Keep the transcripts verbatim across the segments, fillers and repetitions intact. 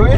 Wi.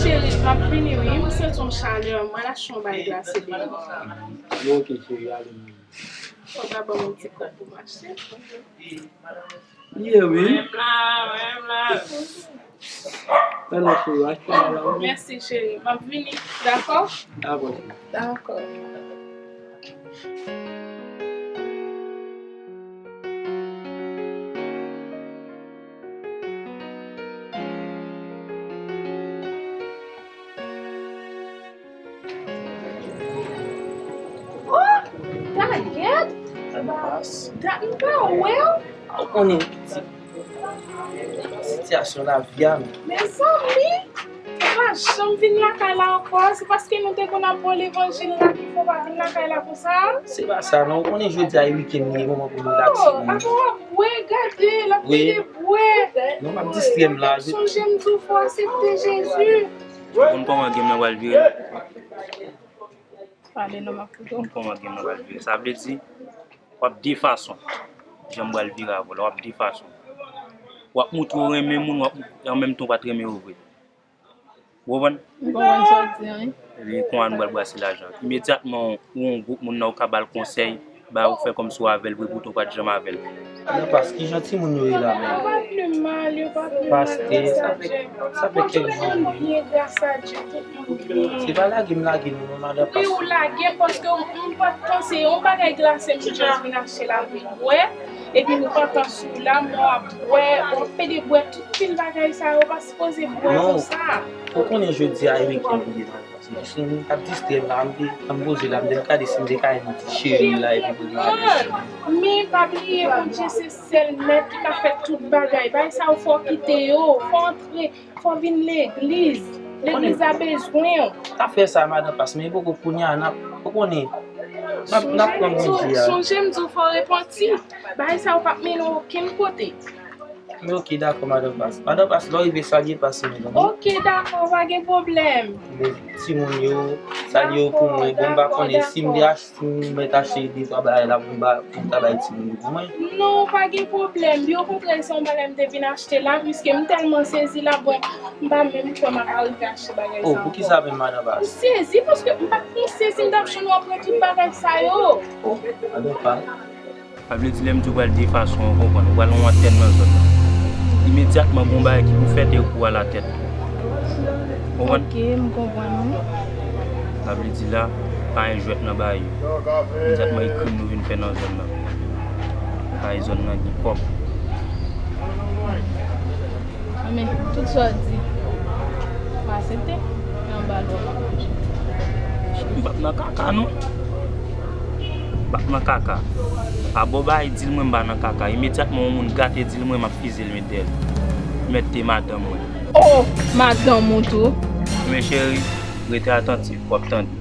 Cheri, m ap vini wi. M santi yon chalè. Mwen al achte yon bagay glase deyò. Ok, cheri, ale. Fò w ta ban m yon ti kòb pou m achte. Ye wi. Mwen la, mwen la. Mèsi, cheri. M ap vini, dakò? Dakò, cheri. Dakò. Oh, Daniel! Dat m pa wè w. Ou konnen, pitit, sitiyasyon lavi a, men. Mezanmi, ou pa janm vin lakay la ankò. Se paske nou te konn ap bon levanjil la ki fè w pa vin lakay la konsa? Se pa sa, non. Ou konnen jodi a e wikenn li ye, moman pou nou rilakse. Oh, avan w ap bwè, gade, l ap pede bwè. Non, m ap distrè m la. Sonje m di w fò w aksepte Jezi. Ou konn kòman game nan pral vire la? Pale non, m ap koute w. Ou konn kòman game nan pral vire. Sa vle di, w ap de fason. Jan m pral vire avè w la, w ap de fason. W ap montre w renmen moun, w ap, an menm tan w pa t renmen yo vre. Ou konprann? M konprann sa w di an, wi. Epi konnya nou pral brase lajan. Imedyatman, ou yon gwoup moun nan, ou ka ba l konsèy, ba ou fè kòmsi w avè l vre, poutan w pa t janm avè l. Nan pas, kijan timoun yo ye la menm? Yo pa pi mal, yo pa pi mal. Pastè, sa fè, sa fè kèk jou wi. Byen, gras a Dye, tout moun byen. Se pa lage m lage nou non, madan pas. Wi, ou lage m paske m, m pa t panse, yon bagay glase m jis vin achte la pou m bwè. Epi m kontan sou la, m ap bwè, w ap pede bwè tout pil bagay sa yo, w pa sipoze bwè konsa. Non, ou konnen jodi a e wikenn li ye la. Se jis m t ap distrè m la, m te, m poze la, m te gade si m te ka jwenn ti cheri m la, epi pou m gade si. Men pa bliye, Bondye se sèl mèt ki ka fè tout bagay. Bagay sa yo, fò w kite yo, fò w antre, fò w vin legliz. Legliz la bezwen w. N ap fè sa, madan pas, men poko kounye a, n ap, ou konnen, n ap, n ap pran Bondye a. Sonje m di w, fò w repanti. Bagay sa yo p ap mennen w okenn kote. Men ok, dakò, madan pas. Madan pas, lè w rive, salye pas mwen non. Ok, dakò, pa gen pwoblèm. Men timoun yo, salye yo pou mwen. Bon, m pa konnen si m te ach-, si m mèt achte de twa bagay la pou m ba, pou m ta bay timoun yo pou mwen. Non, pa gen pwoblèm. Okontrè, se yon bagay m te vin achte la, piske m tèlman sezi la, bon, m pa menm kwè m ap arive achte bagay sa ankò. Oh, poukisa menm, madan pas? M sezi paske m pa t panse si m t ap jwenn w ap pran tout bagay sa yo. Oh, madan pas. Sa vle di lè m di w pral de fason, ou konprann, ou pral yon antèn nan zòn nan. Imedyatman, gon bagay ki pou fèt e ou al atè tou. Ou konprann? Ok, m konprann wi. Sa vle di la, pa gen jwèt nan bagay yo. Imedyatman, e krim nou vin fè nan zòn nan. Paske zòn nan gen kòb. Men, tout sa w di, m aksepte, men anba lwa m ap manje. M p ap nan kaka, non. M p ap nan kaka. A bon bagay, dil mwen m pa nan kaka. Imedyatman, yon moun gate dil mwen, m ap fize l met dèyè l. Mèt te madanm mwen. Oh! Madanm ou tou? Men cheri, rete atantif, w ap tande.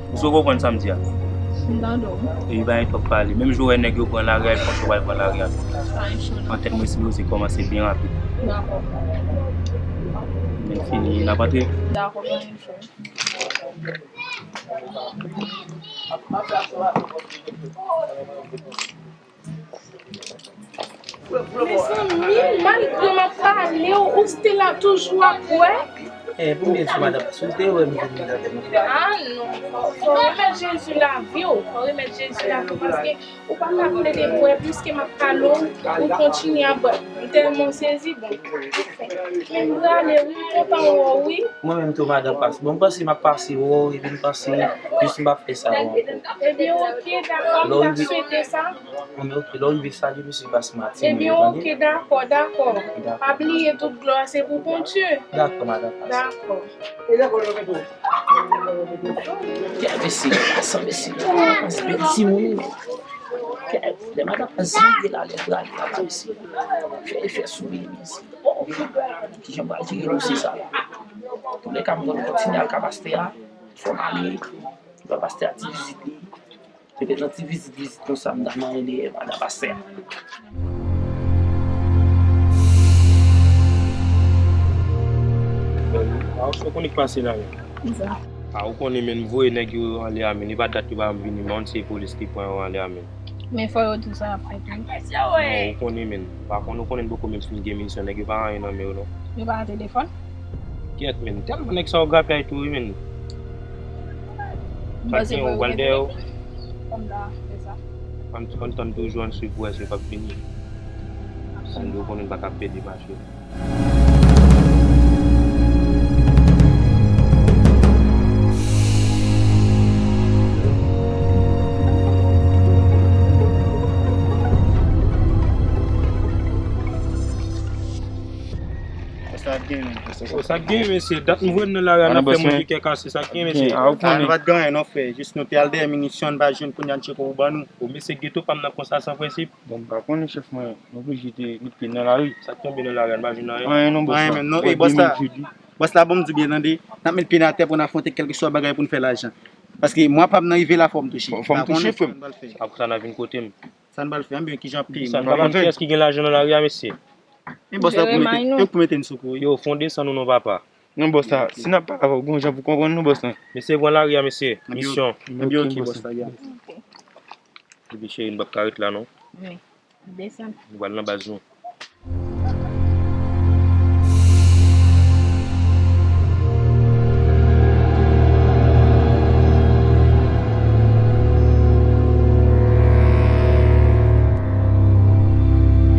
Ou sou konprann sa m di a? M tande w. Epi pa gen twòp pale. Menm jan w wè nèg yo pran lari a, epi konsa w pral pran lari a tou. Pa gen cho non. Antèn mwen sipoze kòmanse byen rapid. Dakò. Lè fini, n ap antre. Dakò, pa gen cho. Mezanmi, malgre m ap pale w, ou still ap toujou ap bwè? Eh, pou m byen di w, madanm, si w te wè m vin nan tèt mwen. Ah non, fò, fò w remèt Jezi lavi w, fò w remèt Jezi lavi w, paske ou pa ka plede bwè, piske m ap pale w, ou kontinye ap bwè. M Tèlman sezi, bon. Men m prale, wi, m kontan wè w, wi. Mwen menm tou, madan Pas. Bon, m panse m ap pase wè w, epi m panse jis m p ap fè sa wè w ankò. Ebyen, oke, dakò, m ta swete sa. Bon, men oke, lè w rive, salye mesye Pas Martin, tande? Ebyen, oke, dakò, dakò. Dakò. Pa bliye tout glwa se pou Bondye. Dakò, madan Pas. Dakò. Kè mesye, pa san mesye. Pas bèl timoun, men. Kè, lè madan Pas rive la, lè l prale la, pa mesye. Fè efè sou li, mesye. Oh, kijan m pral jere dosye sa la? Antoulèka, m konn kontinye al ka pastè a. Fò m ale. Fò pastè a ti vizit li. Petèt nan ti vizit, vizit konsa, m ta manyen dèyè madan pastè a. A, ou konnen k pase la menm? Kisa? A, ou konnen, men, m voye nèg yo anlè a, men. E pa dat yo pa janm vini, men yon seri polis ki pran yo anlè a, men. Men fò yo di w sa y ap fè tou. Non, ou konnen, men. Pa konn, ou konnen m poko menm fin gen minisyon, nèg yo pa anyen nan men yo, non. Yo pa nan telefòn? Kyèt, men. Tèlman nèg sa yo grapyay tou, wi, men. Sa k gen, ou pral dèyè yo? Ann, ann tann toujou, ann swiv pou wè si yo p ap vini. San yo konnen n pa ka pèdi mache. Sa k gen, men? O, sa k gen, mesye? Dat m voye n nan lari a, n ap fè moun gen kè kase. Sa k gen, mesye? A, ou konnen. Nou pa t gen anyen, non, frè. Jis nou te al dèyè minisyon, n pa jwenn, kounye a n tcheke pou ban nou. O, mesye, geto pa m nan konsa san prensip. Bon, m pa konnen, chèf mwen, nou oblije te met pye nan lari. Sa k tonbe nan lari a, n pa jwenn anyen? Anyen, non, bòs la. Anyen menm, non. E, bòs la, bòs la, ban m di w byen, tande. N ap met pye n atè pou n afwonte kèlkeswa bagay pou n fè lajan. Paske mwa pa m nan rive la, fò m touche. Fò, fò m touche, frè m. Apre sa, n a vin kote m. Sa n pral fè, anben, kijan ap peye? Sa n pa konn kiyès ki gen lajan nan lari a, mesye. Men bòs la pou mete, men pou mete n sou kou, wi. Yo, fè yon desann ou non, papa. Non, bòs la, si n ap pale avè w, gon jan pou konprann nou, bòs la. Mesye, pran lari a, mesye. Misyon. Anben, oke, bòs la, ya. Epi, cheri, n p ap ka ret la, non. Wi. Desann. Nou pral nan baz nou.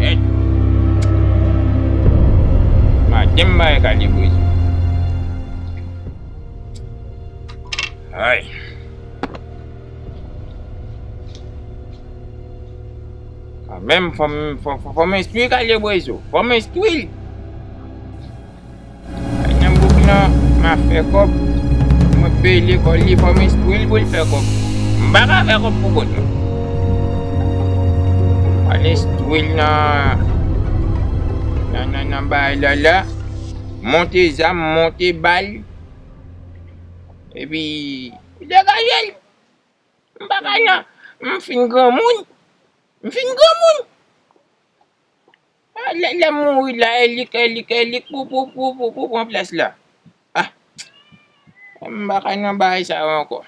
Èt. Maten m bay kalibre sou. Ay. Kanmenm, fò m, fò, fò, fò m enstwi Kalye Bwezo. Fò m enstwi l. Ay, nan bouk lan, m a fè kòb. Mwen peye lekòl li, fò m enstwi l pou l fè kòb. M pa ka fè kòb pou kont mwen. Al enstwi l nan, nan, nan, nan bagay la la. Monte zam, monte bal. Epi, degaje l. M pa ka nan, m fin granmoun. M fin granmoun. A, lè, lè m mouri la, e li k, e li k, e li k pou, pou, pou, pou, pou pran plas la. A, m pa ka nan bagay sa yo ankò.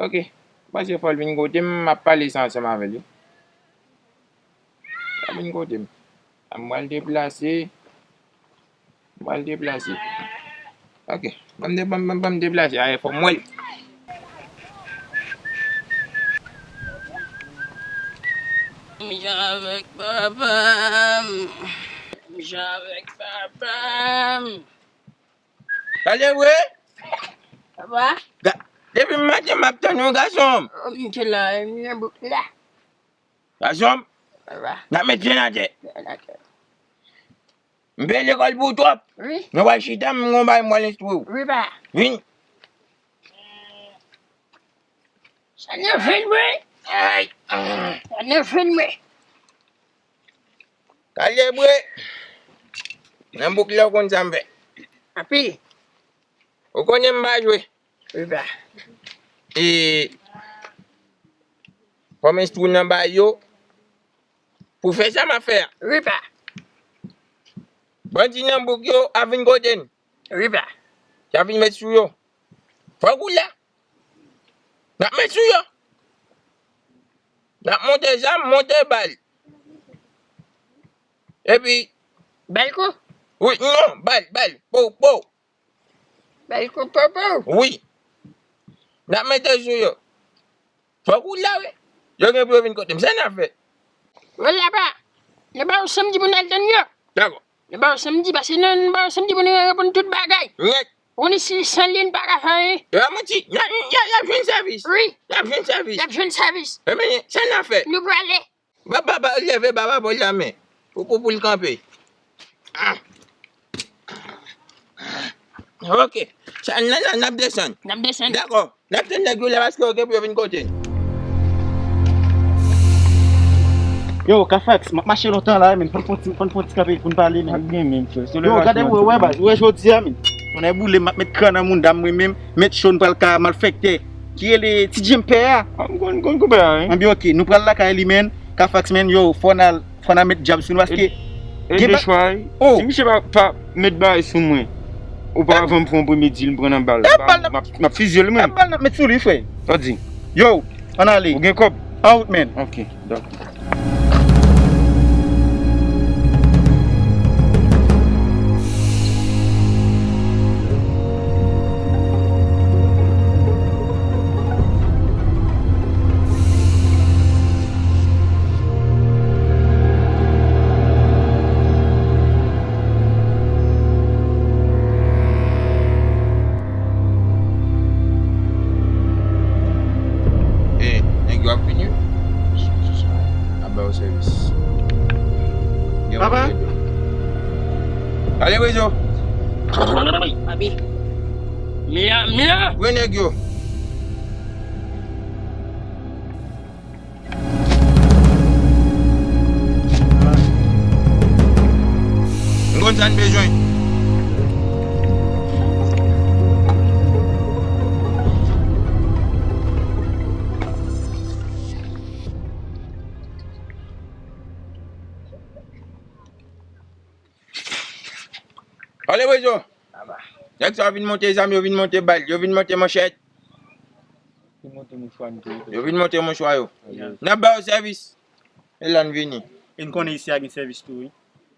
Oke, m panse fò l vin kote m, m ap pale sa ansanm avè l, wi. L ap vin kote m. A, m pral deplase. M pral deplase. Oke. Ban m de-, ban m, ban m, ban m deplase. Aye, fò m wè l. Menm jan avèk papa m. Menm jan avèk papa m. Gade vre? Papa? Ga-, depi maten m ap tann ou, gason m. M te la, m nan bouk la. Gason m, n ap met pye n atè. M peye lekòl pou ou twòp. Wi. Nou pral chita, m gon bagay m pral enstwi w. Wi, pa. Vin. Sa nan fè m, wi. Ay. Sa nan fè m, wi. Kalye bwe. Nan bouk la, ou konn sa m fè. Anpil. Ou konnen m pa jwe. Wi, pa. E, fò m enstwi w nan bagay yo. Pou fè sa m ap fè a. Wi, pa. Bandi nan bouk yo ap vin kote n. Wi, pa. Y ap vin met sou yo. Fòk ou la. N ap met sou yo. N ap monte zam, monte bal. Epi. Bal kou? Wi, non, bal, bal. Pow, pow. Bal kou popo. Wi. N ap mete sou yo. Fòk ou la, wi. Yo gen pou yo vin kote m. Sa n ap fè? Ou la pa? Ba yo samdi pou n al tann yo. Dakò. Ba yo samdi, paske nan, ba yo samdi pou nou reponn tout bagay. Nèt. Ou konn si san li n pa ka fè anyen. Y ap manti. Y ap, y ap, y ap jwenn sèvis. Wi. Y ap jwenn sèvis. Y ap jwenn sèvis. Ebyen, sa n ap fè? Nou prale. Ba, ba, ba, leve ba, ba, ba, la men. Pou, pou, pou l kanpe. Ah. Ok. Sa, n, n, n ap desann. N ap desann. Dakò. N ap tann nèg yo la paske yo gen pou yo vin kote n. Yo, Kafax, m ap mache lontan la, men fò n fè yon ti, fò n fè yon ti kanpe pou n pale, men. Pa gen menm, frè. Yo, gade, wè, wè, baz, wè, jodi a, men. Fò n boule, m ap met kran nan mouda m, mwen menm, met cho, n pral ka malfektè. Ki rele Ti Djenpè a. Ah, m konn, konn konpè a, wi. Anben, ok, nou pral lakay li, men. Kafax, men, yo, fò n al Fò n al met dyab sou nou, paske e gen de chwa, wi. Oh. Si misye pa, pa met bagay sou mwen, oparavan m pran yon premye dil, m pran nan bal. M ap, m ap fizye l, mwen. E bal n ap met sou li, frè. Sa w di? Yo, ann ale. Ou gen kòb? An wout, men. Ok, dakò. E, nèg yo ap vini wi. Ap ba yo sèvis. Gen yon papa. Ale, Brezo. Papi. Mia, Mia. Wè nèg yo. M konn sa n bezwen. Ale, Brezo. Nèg sa yo vin monte zam, yo vin monte bal, yo vin monte manchèt. Vin monte mouchwa n tou. Yo vin monte mouchwa yo. N ap ba yo sèvis. E la n vini. E n konnen isi a gen sèvis tou, wi.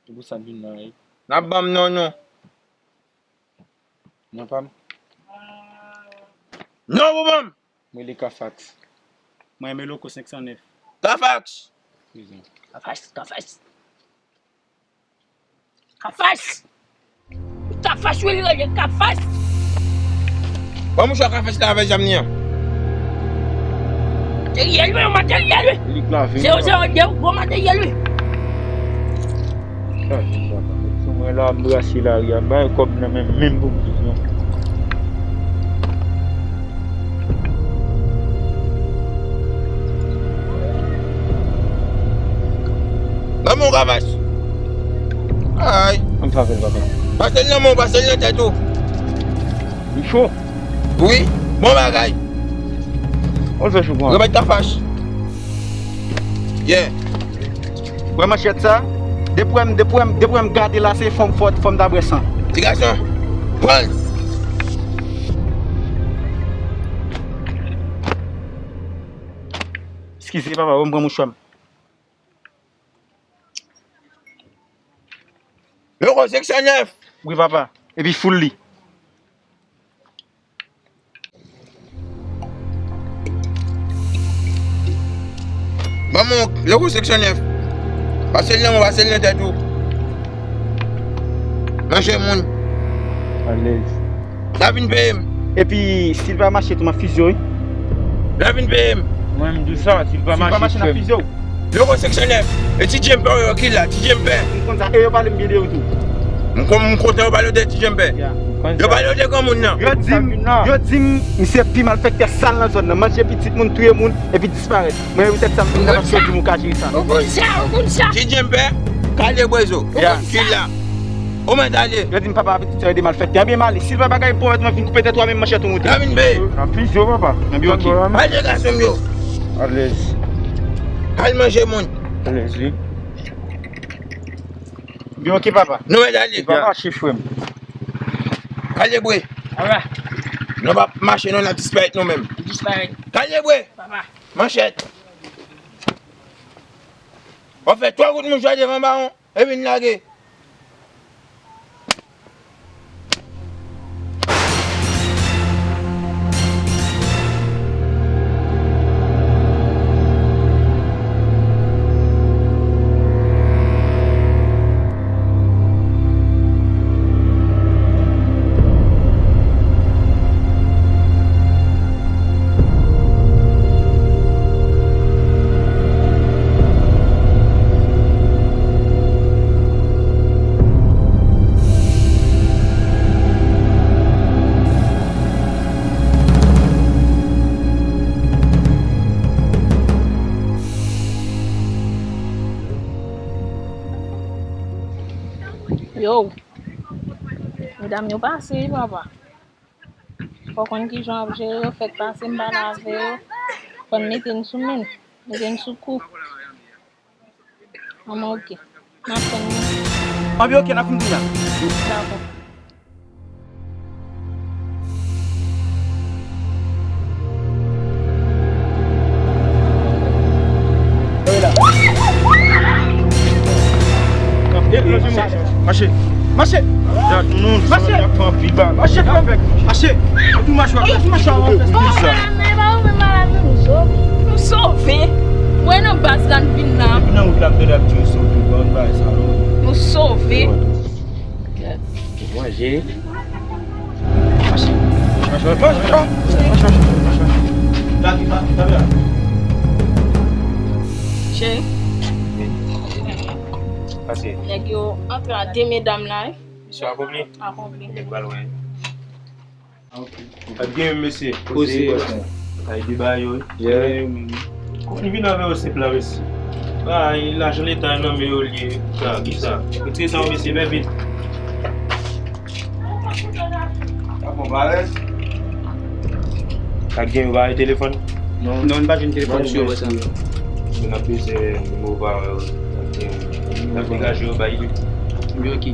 Se pou sa n vin la, wi. N ap ban m non nou. Non pa m. Non pou ban m. Mwen rele Kafax. Mwen rele Loko senk san nèf. Kafax. Kafax, Kafax. Kafax! Kafax, wi, li rele Kafax! Ban mouchwa Kafax la avè zam li an. Materyèl, wi, materyèl, wi! Li klave. Zewo zewo de, gwo materyèl, wi! Sa, se sa, pa met sou mwen la, m brase lari a, m bay kòb nan men, menm pou m viv non. Ban mwen yon Kafax. Ay. An favè l, papa. Pase l nan men w, pase l nan tèt ou. Li cho? Wi, bon bagay. Ou fè cho pou mwen. Remèt Kafax. Yeah. Wè manchèt sa? Depi wè m, depi wè m, depi wè m gade la, se fò m fò, fò m ta bwè san. Ti gason, pran l. Eskize, papa, ban m pran mouchwa m. Loko seksyon nèf. Wi, papa. Epi foul li. Ban mwen Loko seksyon nèf. Pase l nan men w, pase l nan tèt ou. Manje moun. Alèz. N a vin peye m. Epi, si l pa mache tou, m ap fizye w, wi. N a vin peye m. Mwen, m di w sa, si l pa mache, n ap fizye w. Loko seksyon nèf. E Ti Djenpè yo ki la, Ti Djenpè. M konn sa. E yo pale m byen de ou tou. M konn, m kontan yo pale de Ti Djenpè. Yo pale de granmoun nan. Yo di m, yo di m, misye pi malfektè sal nan zòn nan. Manje pitit moun, touye moun, epi disparèt. Mwen, poutèt sa, m vin la paske yo di m ou ka jere sa. Ou konn sa, ou konn sa. Ti Djenpè, kale bwezo. Ou konn ki la. Ou mèt ale. Yo di m papa pitit sa yo de malfektè. Ebyen, m ale. Si l pa bagay pwomèt mwen vin koupe tèt ou a, menm manchèt ou moute. N a vin peye. N ap fizye w, papa. Ebyen, ok. Ale gason m yo. Alèz. Al manje moun. Alèz, wi. Ebyen, ok, papa. Nou mèt ale. Li pa mache, frè m. Kale bwe. Alright. Nou p ap mache, non, n ap disparèt nou menm. Disparèt. Kale bwe. Papa. Manchèt. W ap fè twa kout mouchwa devan bawon. Epi n lage. Yo, medam yo pase wi papa. Fò konn kijan w ap jere yo, fèk pase m pale avè yo. Fò n mete n sou men, mete n sou kou. Manman oke. M ap tann nou. Anben oke, n ap fin kounye a. Dakò. Mache. Mache. Mache. Mache. Mache. Mache. Mache. Mache. Mache. Nou sove. Mwen nan baz la n vin la. Depi nan wout la m tande ap di yo sove. Bon bagay sa non. Nou sove. Manje. Mache. Mache. Mache. Mache. Mache. Mache. Mache. Mache. Cheri. Pase. Nèg yo antre a de medam la wi. Misyon akonpli. Akonpli. Nèg pral wè. Ap gen mesye. Poze. Ay de ba yo. Yeah. Kòman li vin avè yo senp la mesye? Ba lajan leta nan men yo li ye. Sa kisa? Retire sa yo mesye byen vit. Sa bon parèt. Ap gen yo ba yo telefòn? Non, nou pa jwenn telefòn sou yo sa. Yo nan bezwen nimewo pa yo. N ap degaje yo bay li. Yo ki?